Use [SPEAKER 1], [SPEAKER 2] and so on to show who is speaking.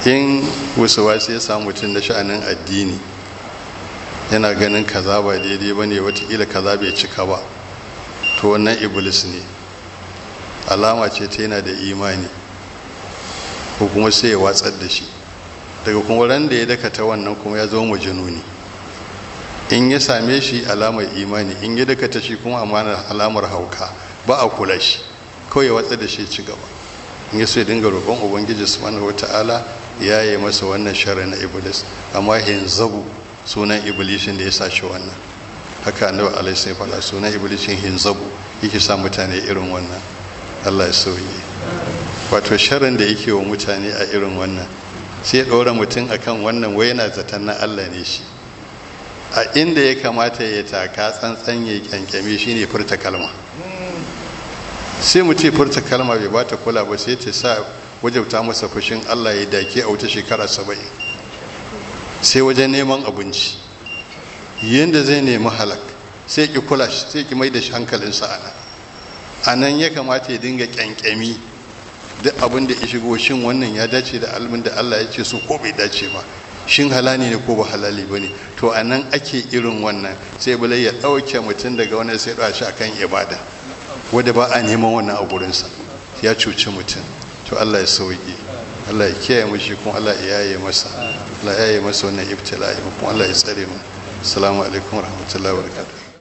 [SPEAKER 1] In wasu ya samu mutum na sha'anin addini, yana ganin kaza ba daidai ba ne, watakila kaza bai cika ba, to wannan iblis ne, alama ce ta yana da imani, ko kuma sai ya watsar da shi. Daga kuma ran da ya dakata wannan kuma ya zama majnuni. In ya same shi, alamar imani. In ya dakata shi kuma, amana alamar hauka, ba a kula shi, kawai ya watsar da shi, ci gaba. In ya so ya dinga roƙon Ubangiji Subhanahu Wata'ala ya yi masa wannan sharri na iblis. Amma Hinzabu sunan iblishin da ya sa shi wannan, haka Annabi alaihi sai faɗa, sunan iblishin Hinzabu, yake sa mutane irin wannan. Allah ya sauye. Wato sharrin da yake wa mutane a irin wannan, sai ya ɗora mutum akan wannan, wai yana zaton na Allah ne shi. A inda ya kamata ya taka tsantsan, ya kyankyame, shine furta kalma. Sai mu ce furta kalma bai bata kula ba, sai ta sa wajabta masa fushin Allah, ya dake a wata shekara 70. Sai wajen neman abinci, yadda zai nemi halak, sai ki kula shi, sai ki mai da shi hankalinsa. A nan ya kamata ya dinga kyankyami duk abin da ya shigo: shin wannan ya dace da almin da Allah ya ce su ko bai dace ba? Shin halali ne ko ba halali ba ne? To a nan ake irin wannan. Sai bulai ya ɗauke mutum daga wannan, sai ɗora shi akan ibada wadda ba a neman wannan a gurinsa, ya cuci mutum. To Allah ya sauke, Allah ya kiyaye mu shi kuma Allah ya yaye masa, Allah ya yaye masa wannan ibtila'i, kuma Allah ya tsare mu. Assalamu alaikum warahmatullahi wabarakatuh.